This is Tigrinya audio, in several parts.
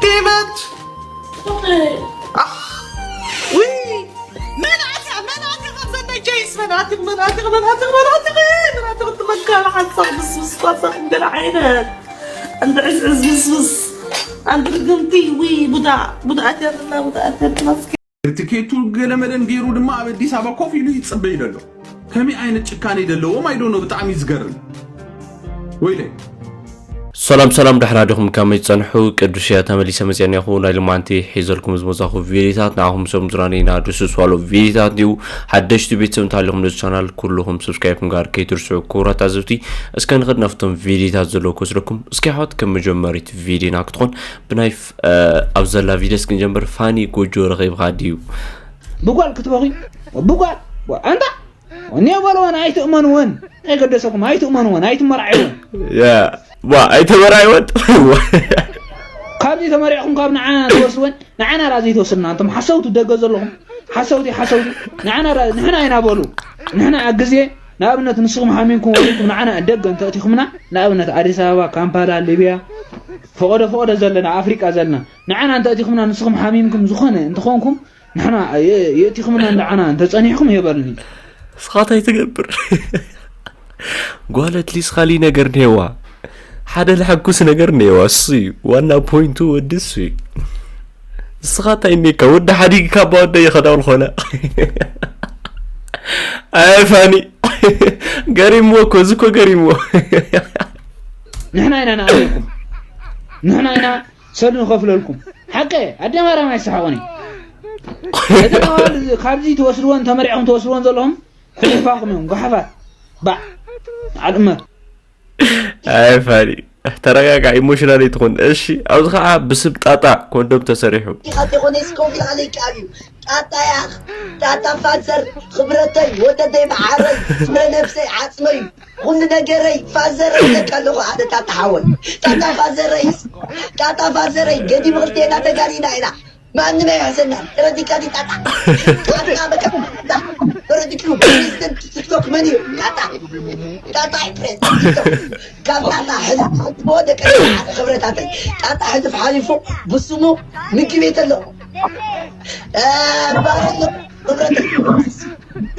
Damn it! ውይ! መናእትያ፣ መናእትያ፣ ካብ ዘናይ ጀይስ መናእትያ፣ መናእትያ፣ መናእትያ፣ መናእትያ፣ መናእትያ፣ ትመካሪ ሓሳብ ምስምስ ኳሳ ክንገለ ዓይነት። ኣንድ ዕዝዕዝ ምስምስ። ኣንድ ርግምቲ፣ ውይ፣ ቡዳ፣ ቡዳ ኣትያትና፣ ቡዳ ኣትያትና። ትኬቱ ገለመለን ገይሩ ድማ ኣብ ኣዲስ ኣበባ ኮፍ ኢሉ ይጽበይ ዘሎ። ከመይ ዓይነት ጭካኔ ዘለዎም ኣይዶኖ፣ ብጣዕሚ እዩ ዝገርም። ወይለይ። ሰላም ሰላም፣ ደሕና ዲኹም? ከመይ ትጸንሑ? ቅዱስ እያ ተመሊሰ መጽኣኒ እኹ። ናይ ልማንቲ ሒዘልኩም ዝመጻኹ ቪዲዮታት ንዓኹም ሰብ ምዝራን ኢና። ድስስ ዋሎ ቪዲዮታት ድዩ? ሓደሽቲ ቤተሰብ እንተሃሊኹም ነዚ ቻናል ኩልኹም ሰብስክራይብ ምግባር ከይትርስዑ ክቡራት ኣዘብቲ። እስከ ንኸድ ናብቶም ቪዲዮታት ዘለዉ ክወስደኩም። እስኪ ኣሕዋት፣ ከም መጀመሪት ቪዲዮና ክትኾን ብናይ ፍ-፣ እ፣ ኣብ ዘላ ቪዲዮ እስኪ ንጀምር። ፋኒ ጎጆ ረኺብካ ድዩ? ብጓል ክትበኺ? ብጓል? ኣንታ እኔ በልወን፣ ኣይትእመንወን። ኣይገደሰኩም፣ ኣይትእመንወን፣ ኣይትመርዓይወን። ያ፣ ዋ፣ ኣይተመርዓይወን። ካብዚ ተመሪዕኹም ካብ ንዓና ትወስድወን፣ ንዓና ራ ዘይትወስድና። እንቶም ሓሰውቲ ደገ ዘለኹም፣ ሓሰውቲ፣ ሓሰውቲ፣ ንዓና ራ-፣ ንሕና ኢና በሉ። ንሕና ኣብ ግዜ፣ ንኣብነት ንስኹም ሓሚምኩም ወሊድኩም ንዓና ደገ እንተእቲኹምና፣ ንኣብነት ኣዲስ ኣበባ፣ ካምፓላ፣ ሊብያ፣ ፈቐዶ ፈቐዶ ዘለና፣ ኣፍሪቃ ዘለና፣ ንዓና እንተእቲኹምና ንስኹም ሓሚምኩም ዝኾነ እንተኾንኩም፣ ንሕና የ-፣ የእቲኹምና ንዓና እንተጸኒሕኩም የበልኒ። እስኻ እንታይ ትገብር? ጓል ኣትሊስ ካሊ ነገር ነዋ። ሓደ ለሐጉስ ነገር ነዋ። እሱ እዩ። ዋና ፖይንቱ ወዲ እሱ እዩ። እስኻ እንታይ እኒካ? ወዲ ሓዲግ ካብ ወደ የኸዳው ዝኾነ። ኣይ ፋኒ። ገሪምዎ እኮ፣ እዚ እኮ ገሪምዎ። ንሕና ኢና ንኣበኩም። ንሕና ኢና ሰዱ ንኸፍለልኩም። ሓቀ፣ ኣደ ማርያም ኣይሰሓቑን እዩ። እቲ ነዋል ካብዚ ትወስድዎን ተመሪዕኹም ትወስድዎን ዘለኹም፣ ኩልፋኹም እዮም፣ ጓሓፋት። ባዕ። ዓል እመር። ኣይ ፋኒ፣ ተረጋጋ፣ ኢሞሽናል ኣይትኹን። እሺ፣ ኣብዚ ኸዓ ብስም ጣጣ ኮንዶም ተሰሪሑ። ኢኻ ትኾነ እስከ ውግእ ኣለይ ቃል እዩ። ጣጣ ያኽ፣ ጣጣ ፋዘር፣ ክብረተይ፣ ወደደይ፣ መዓረይ፣ ፍረ ነብሰይ፣ ዓጽመይ፣ ኩሉ ነገረይ፣ ፋዘረይ፣ ይብለካ ኣለኹ ኣነ ጣጣ ሓወይ። ጣጣ ፋዘረይ፣ ጣጣ ፋዘረይ፣ ገዲም ክልቴና ተጋዲና ኢና። ማንም ኣይሕዘና። ተረዲካ ዲ ጣጣ? ጣጣ በቃ፣ ተረዲክሉ። ፕሬዚደንት ቲክቶክ መን እዩ? ጣጣ። ጣጣ እዩ ፕሬዚደንት ቲክቶክ። ካብ ጣጣ ሕዚ፣ ሕዚ ደቂ ክብረታተይ። ጣጣ ሕዚ ሓሊፉ ብስሙ ምግቢ ቤት ኣለዎ። እ፣ ባር ኣሎ። ክብረተይ።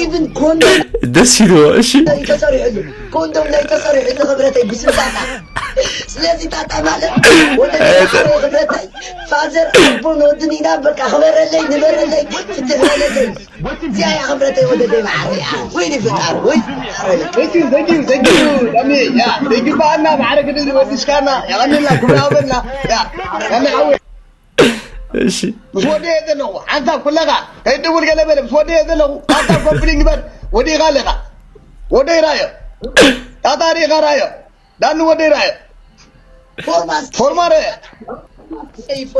ኢቭን ኮንዶም ደስ ኢልዎ፣ እሺ። ተሰሪሕሉ። ኮንዶም ናይ ተሰሪሕሉ ክብረተይ ብስም ጣጣ። ስለዚ ጣጣ ማለት ወደ ክብረተይ ፋዘር ኣቦን ወድን ኢና። በቃ ክበረለይ፣ ንበረለይ፣ ፍትሕ በለለይ። እዚኣ እያ ክብረተይ ወደደይ መዓረይ። ወይኒ ፍጣር፣ ወይ ፍጣር። Thank you, thank you, thank you. ዳኒ፣ ያ፣ ዘይግባኣና ማዕረ ክድዚ ወዲስካና፣ የቐንልና፣ ክብሪ ሃበልና። ያ፣ ዳኒ ሓወይ። እሺ። ምስ ወደየ ዘለኹ፣ ሓንሳብ ኩለኻ፣ ከይትደውል ገለ በለ፣ ምስ ወደየ ዘለኹ፣ ሓንሳብ ኮምፕሊን ግበር፣ ወዲእኻ ኣለኻ። ወደይ ራዮ። ጣጣ ሪእኻ ራዮ። ዳኒ ወደይ ራዮ። ፎርማ እስኪ። ፎርማ ራዮ።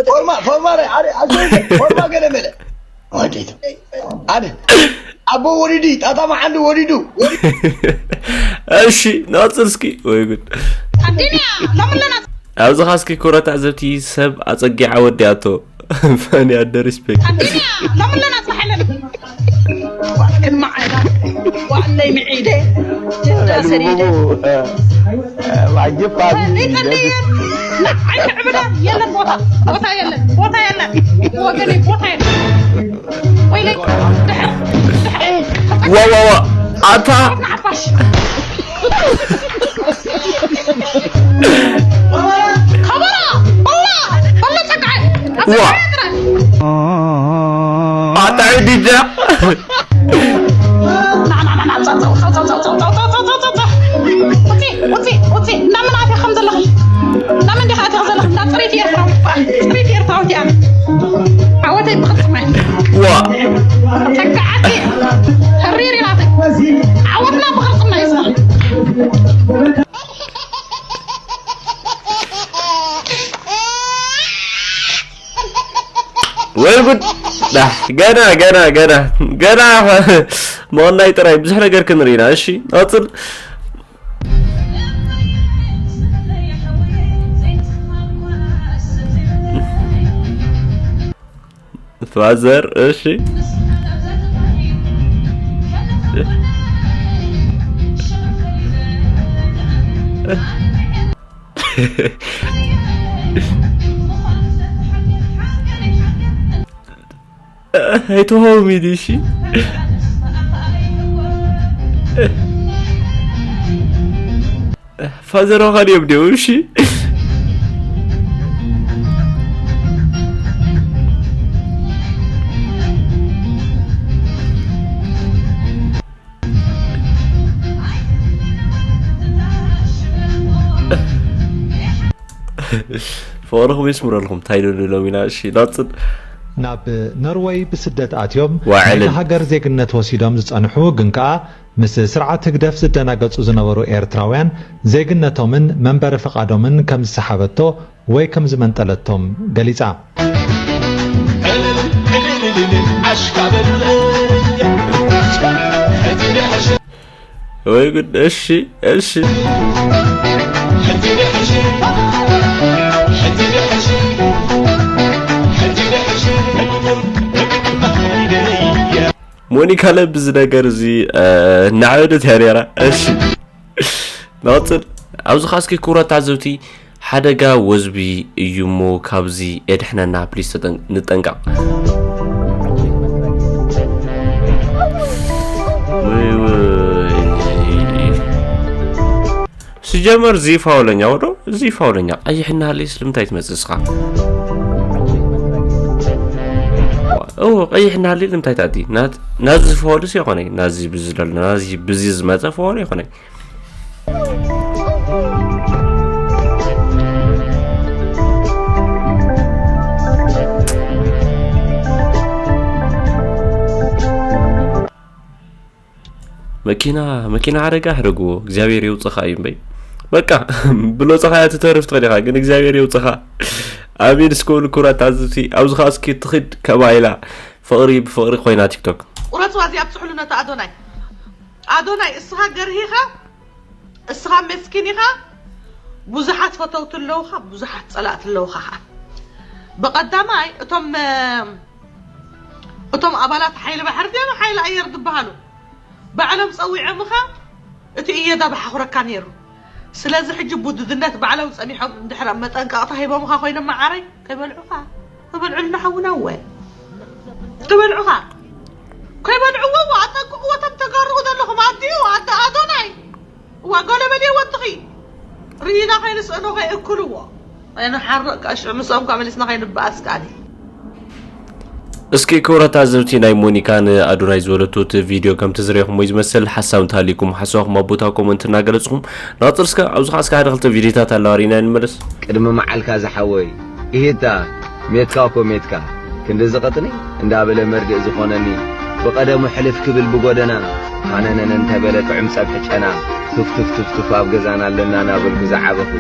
ፎርማ፣ ፎርማ ራዮ። ኣረ፣ ኣጆይ፣ ፎርማ ገለ በለ። ኣደ። ኣቦ ወሊዱ፣ ጣጣ መዓንዱ ወሊዱ። እሺ፣ ናጽር እስኪ። ወይ ጉድ። ኣዲንያ፣ ሎምለና። ኣብዚ ኻስኪ ኩረታ ዘብቲ ሰብ ኣጸጊዓ ወዲኣቶ። ፋኒ ኣደ ሪስፔክት። ኣዲንያ፣ ሎምለና ጽሓለን። ዋዕክን መዓላ፣ ዋዕለይ ምዒደ፣ ጀዳ ሰሪደ። ማጊ ፋኒ። ዘይጸለየ፣ ንዓይ ክዕብዳ የለን ቦታ፣ ቦታ የለን፣ ቦታ የለን። ወገነይ ቦታ የለን። ወይለይ፣ ድሕር፣ ድሕር። ዋ፣ ዋ፣ ዋ። ኣታ። ንዓፋሽ። ከበሮ፣ በላ፣ በላ ጸግዓይ። ዋ። ኣታ ዲጃ። ውፂ፣ ውፂ፣ ውፂ፣ እንዳመን ኣትያ ከም ዘለኺ። እንዳመን ዲኻ ኣትያ ዘለኺ? እንዳ ፅሬት ኤርትራዊት በዓል። ፅሬት ኤርትራዊት እያ። ዓወተይ ብቕልፅመ። ዋ። ተጋዓቲ። ሕሪር ኢላተይ። ዓወትና ብቕልፅመ እዩ። ወይ ጉድ! ዳ፣ ገና፣ ገና፣ ገና፣ ገና መቐናይ ጥራይ ብዙሕ ነገር ክንርኢ ኢና። እሺ፣ ቀጽል። ፋዘር፣ እሺ። ኣይተዋውም ኢሉ እሺ። ፋዘር ኻል እዮም ደው እሺ። ፍቕርኹም የስምረልኩም። እንታይ ዶ ንብሎም ኢና? እሺ፣ ናጽን ናብ ኖርወይ ብስደት ኣትዮም ዋዕልን። ናይታ ሃገር ዜግነት ወሲዶም ዝጸንሑ፣ ግን ከኣ ምስ ስርዓት ህግደፍ ዝደናገጹ ዝነበሩ ኤርትራውያን፣ ዜግነቶምን መንበሪ ፍቓዶምን ከም ዝሰሓበቶ ወይ ከም ዝመንጠለቶም ገሊጻ። ወይ ጉድ። እሺ፣ እሺ። ሞኒካ ለብዚ ነገር እዚ፣ እ፣ እናዕበደት እያ ነይራ። እሺ። ንቐጽል። ኣብዚ ኸኣ እስኪ ክቡራት ተዓዘብቲ፣ ሓደጋ ወዝቢ እዩ እሞ ካብዚ የድሕነና ፕሊስ፣ ተጠን-፣ ንጠንቀቕ። ወይ ወይ። ሲጀመር እዚ ፋውለኛ ወዶ፣ እዚ ፋውለኛ ቀይሕና ሃልይ ስለምንታይ ትመጽእ እስኻ? እዎ፣ ቀይሕና ሃልይ ንምንታይ ትኣቲ? ናት-፣ ናዚ ፋውልስ ይኾነይ፣ ናዚ ብዚ ደሎ፣ ናዚ ብዚ ዝመጸ ፋውል ይኾነይ። መኪና፣ መኪና ሓደጋ ሕደግዎ፣ እግዚኣብሔር የውፅኻ እዩ እምበይ። በቃ፣ ብሎፅኻ እያ ትተርፍ ትኽእል ኢኻ፣ ግን እግዚኣብሔር የውፅኻ። ኣሜን እስከ በሉ ክቡራት ተዓዘብቲ። ኣብዚ ኸዓ እስኪ ትኽድ ከማይላ ፍቕሪ ብፍቕሪ ኮይና ቲክቶክ። ቁረፅዋ እዚኣ ኣብፅሕሉ ነቲ ኣዶናይ። ኣዶናይ፣ እስኻ ገርሂኻ፣ እስኻ መስኪን ኢኻ። ብዙሓት ፈተውቲ ኣለውኻ፣ ብዙሓት ጸላእቲ ኣለውኻ ኸዓ። ብቐዳማይ እቶም፣ እቶም ኣባላት ሓይሊ ባሕሪ ድዮም ሓይሊ ኣየር ዝበሃሉ ባዕሎም ጸዊዖምኻ፣ እቲ እየዳ ብሓኹረካ ነይሩ። ስለዚ ሕጂ ብውዱድነት ባዕሎም ጸኒሖም እንድሕር መጠንቀቕታ ሂቦምኻ ኮይኖም መዓረይ፣ ከይበልዑኻ፣ ከይበልዑልና ሓውና እወ። ከይበልዑኻ። ከይበልዕዎ እወ፣ ኣጠንቅቕዎ እቶም ተጋርዉ ዘለኹም ኣዲኡ፣ ኣደ ኣዶናይ። እዋ፣ ገለ በልዮ ወድኺ። ርኢና ከይንስእኖ ከይእክልዎ። ኣይንሓርቕ፣ ከኣ ሽዑ ምስኦም ከኣ መሊስና ከይንበኣስ ከኣኒ። እስኪ ክቡራት ተዓዘብቲ፣ ናይ ሞኒካን ኣዶናይ ዝበለቶ እቲ ቪድዮ ከምቲ ዝረኣኹሞ እዩ ዝመስል። ሓሳብ እንተሃልዩኩም ሓሳብኩም ኣብ ቦታ ኮመንት እናገለጽኩም ንቐጽል። እስከ ኣብዚ ኸኣ እስከ ሓደ ክልተ ቪድዮታት ኣለዋ ርኢና ንመለስ። ቅድሚ መዓልካ ዝሓወይ፣ እሂታ፣ ሜትካ እኮ ሜትካ። ክንድዚ ቅጥኒ እንዳበለ መርድእ ዝኾነኒ፣ ብቐደሙ ሕልፍ ክብል ብጎደና፣ ሃነነነ እንተበለ ጥዑም ጸብሒ ጨና፣ ቱፍ ቱፍ ቱፍ ቱፍ ኣብ ገዛና ኣለና እናበልኩ ዝዓበኹ።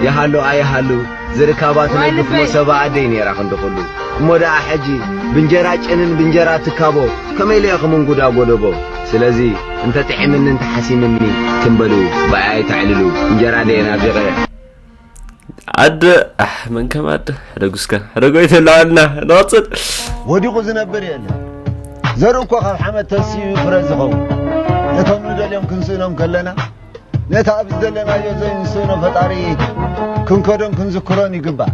ይሃሉ ኣይሃሉ፣ ዝርካባት ዋይ ነግፍ ልበይ። መሶባ ኣደይ ነይራ ክንዲ ኩሉ። እሞ ደኣ ሕጂ ብንጀራ ጭንን ብንጀራ ትካቦ፣ ከመይ ኢለ እየ ክምንጉዳ ጎደቦ? ስለዚ እንተ ጥዒምኒ እንተ ሓሲምኒ፣ ትም በሉ፣ ብኣይ ኣይተዕልሉ፣ እንጀራ ደየ ናፊቐ። ኣደ፣ ኣሕ፣ መን ከም ኣደ? ሕደጉ እስከ፣ ሕደጉ ኣይተለዋልና፣ ንቐጽል። ወዲቑ ዝነብር የለን። ዘርኡ እኮ ካብ ሓመድ ተሲኡ ፍረ ዝኸውን። ነቶም ንደልዮም ክንስእኖም ከለና፣ ነቲ ኣብ ዝደለናዮ ዘይንስእኖ ፈጣሪ ክንከዶን ክንዝክሮን ይግባእ።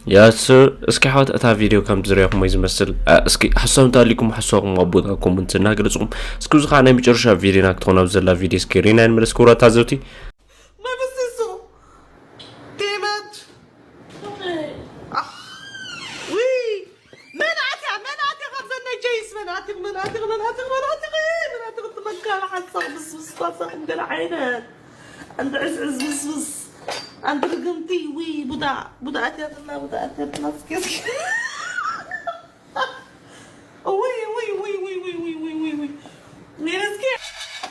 ያስ፣ እስኪ ኣሕዋት፣ እታ ቪድዮ ከም ዝረኣኹሞ እዩ ዝመስል። እ፣ እስኪ ሓሳብ እንተሃልዩኩም ሓሳብኩም ኣብ ቦታ ኮመንት እናገለጽኩም፣ እስኪ እዚ ኸዓ ናይ መጨረሻ ቪድዮና ክትኾን ኣብ ዘላ ቪድዮ እስኪ ርኢና ንመለስ ክቡራት ተዓዘብቲ። መብስሱ ቴመት። ኣህ፣ ውይ፣ መን ኣትያ፣ መን ኣትያ ካብ ዘን ናይ ጀይስ፣ መን ኣትያ፣ መን ኣትያ፣ መን ኣትያ፣ መን ኣትያ፣ መን ኣትያ፣ ክትመካላ ሓሳብ ብስብስ ኳሳ ከም ገለ ዓይነት። ኣንቲ ዕዝዕዝ ብስብስ፣ ኣንቲ ርግምቲ፣ ውይ፣ ቡዳ፣ ቡዳ ኣትያትና፣ ቡዳ ኣትያትና፣ እስኪ፣ እስኪ። ውይ፣ ውይ፣ ውይ። ሜለስኪ፣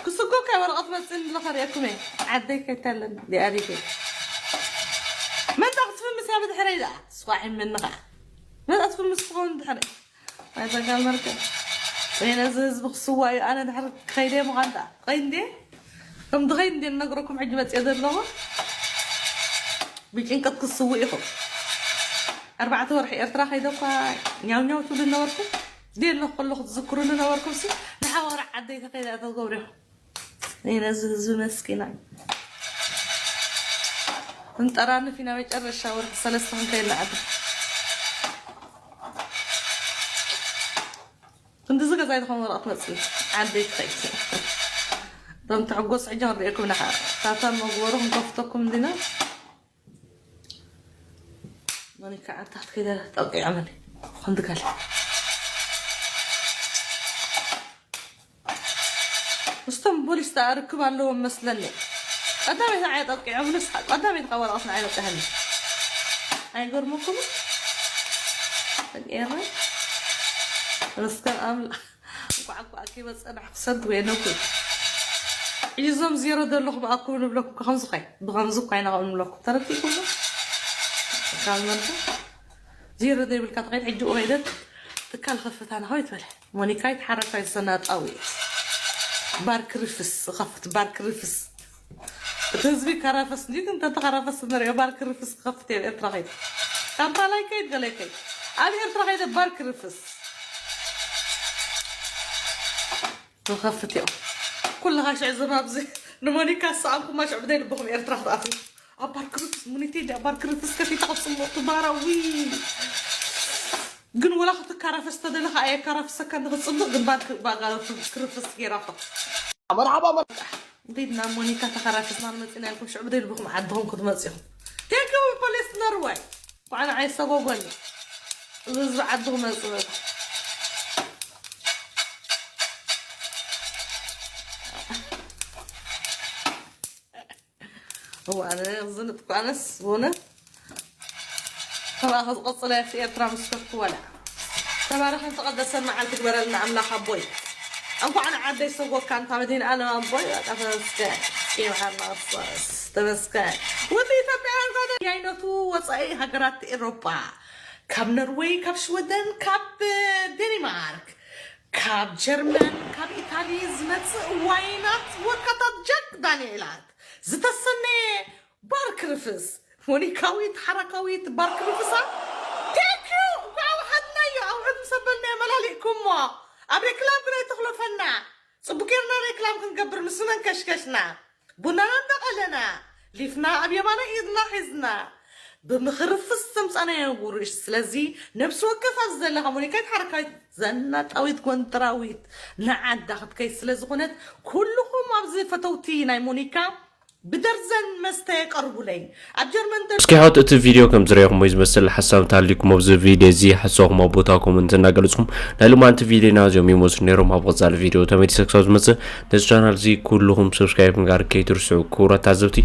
ክስጎ ካይ ወረቐት መጽእኒ ኣሎ፣ ከርእየኩም እየ። ዓደይ ከይታለን፣ ዲኣሪገ። መን ክትፍምስ እያ ብድሕረይ ደኣ? ስኳዕ ይመኒ ኸዓ። መን ክትፍምስ ትኸውን ብድሕረይ? ኣይተጋመርክን። ወይ ነዚ ህዝቢ ክስዋእ እዩ፣ ኣነ ድሕሪ ከይደ ምዃን ደኣ። ኸይንዴ? ከም ድኸይድ እንዴ ነግረኩም ሕጂ መጽየ ዘለኹ? ብጭንቀት ክስውእ ኢኹም። ኣርባዕተ ወርሒ ኤርትራ ከይደ እኳ ኛው ኛው ትብሉ ነበርኩም። ደይ ኣለኹ ከለኹ ትዝክሩኒ ነበርኩም ሲ። ንሓዋራ ዓደይ ተኸይዳ ተገብሩ ኢኹም። እኔ ነዚ ህዝቢ መስኪና። እንጠራንፍ ኢና መጨረሻ ወርሒ ሰለስተ ክንከይድ ንዓዲ። ዛይ ዝኾነ ወረቐት መፅእ ዓደይ ትኸይድ። እቶም ትዕጎስ ሕጂ ክንሪኤኩም ኢና። ታታ መግበሩ ክንከፍተኩም እንዲና። ሞኒካ ዓዲ ታሕቲ ከይደ ጠቂዖምኒ። ከምዚ ገለ ምስቶም ፖሊስ ተኣርክብ ኣለዎም መስለኒ። ቀዳመይቲ ንዓይ ጠቂዖምንስ፣ ቀዳመይቲ ካብ ወረቐት ንዓይ በፂሐኒ። ኣይገርመኩም? ጠቂዐ። ተመስገን ኣምላኽ። እንኳዕ እኳ ኣኪበ ጸናሕ ክሰንት ወይ ነኩ። ሕጂ እዞም ዜሮ ዘለኹም ኣኩቡ ንብለኩም፣ ከምዚ ኳይ፣ ብኸምዚ ኳይ ናኹም ንብለኩም። ተረዲእኩም ዶ? ካብ መልኩ ዜሮ ዘይብልካ ተኸይድ፣ ሕጂ ኡኸይደት ትካል ኸፍታ ናኸው ይትበለ። ሞኒካ ይትሓረፋ ይሰናጣዊ። ባር ክርፍስ፣ ኸፍት ባር ክርፍስ። እቲ ህዝቢ ከራፈስ እንጂ፣ ግን እንተ ተኸራፈስ ንሪኦ፣ ባር ክርፍስ ክኸፍት እየ ኤርትራ ኸይድ። ካምፓላይ ከይድ፣ ገለይ ከይድ። ኣብ ኤርትራ ኸይደ ባር ክርፍስ ክኸፍት እየ። ኩልኻ ሽዕ ዘም ኣብዚ ንሞኒካ ዝሰኣንኩማ ሽዕ ብደይ ልብኹም ኤርትራ ክትኣትዉ። ኣብ ባር ክርፍስ፣ ሙኒቴ እንዲ ኣብ ባር ክርፍስ ከፊታ ክትጽምቕ ትባራዊ። ግን ወላ ክትካራፈስ ተደለኻ ኣየካራፍሰካ ንኽትጽብቕ፣ ግን ባር ክ-፣ ባር ክርፍስ ገይራቶ። መርሓባ፣ መርሓባ። እንዴት ናብ ሞኒካ ተኸራፈስና ንመጽእና ኢልኩም ሽዕ ብደይ ልብኹም ዓድኹም ክትመጽ ኢኹም። ቴንኪው ፖሊስ ኖርወይ። ባዕና ኣይሰጎጎኒ። እዚ ህዝቢ ዓድኹም መጽእ። እዋ፣ ኣነ ዝንጥ ኳነስ፣ ብእውነት ተባኸ ዝቐጽለ ኤርትራ ምስ ከፍቱ ወላ። ተባረኸን ተቐደሰን መዓልቲ ግበረልና ኣምላኽ ኣቦይ። እንኳዕ ንዓደይ ሰጎካ እንታ መድህን ኣለም ኣቦይ፣ በቃ ተመስገን። እስኪ መሓና ክርስቶስ፣ ተመስገን። ውድ ኢትዮጵያውያን ጓደኛይነቱ ወጻኢ ሃገራት ኤውሮጳ፣ ካብ ኖርዌይ፣ ካብ ሽወደን፣ ካብ ዴንማርክ፣ ካብ ጀርመን፣ ካብ ኢታሊ ዝመጽእ ዋይናት ወርካታት ጃክ ዳንኤላት ዝተሰነየ ባር ክርፍስ፣ ሞኒካዊት ሓራካዊት ባር ክርፍሳ። ቴንኪዩ፣ እንኳዕ ወሓድናዮ፣ ኣውዕድ ምስ ኣበልናዮ መላሊእኩሞ። ኣብ ሬክላም ግን ኣይተኽለፈና። ጽቡቅ ጌርና ሬክላም ክንገብር ምስ መንከሽከሽና። ቡናና እንዳቐለና፣ ሊፍና ኣብ የማናይ ኢድና ሒዝና፣ ብምኽርፍስ ዘምጻናዮ ውርሽ። ስለዚ ነብሲ ወከፍ ኣብዚ ዘለኻ ሞኒካዊት ሓራካዊት ዘናጣዊት ጎንደራዊት ንዓዳ ክትከይድ ስለ ዝኾነት፣ ኩልኹም ኣብዚ ፈተውቲ ናይ ሞኒካ ብደርዘን መስተ ቀርቡለይ። ኣብ ጀርመን ዘሎ እስኪ ሓወት እቲ ቪድዮ ከም ዝረኣኹም ወይ ዝመስል ሓሳብ እንተሃልዩኩም ኣብዚ ቪድዮ እዚ ሓሳብኩም ኣብ ቦታ ኮመንት እናገለጽኩም ናይ ሎማንቲ ቪድዮና እዚኦም ይመስሉ ነይሮም። ኣብ ቀጻሊ ቪድዮ ተመሊሰ ክሳብ ዝመጽእ ነዚ ቻናል እዚ ኩልኹም ሰብስክራይብ ምግባር ከይትርስዑ ክቡራት ታዘብቲ።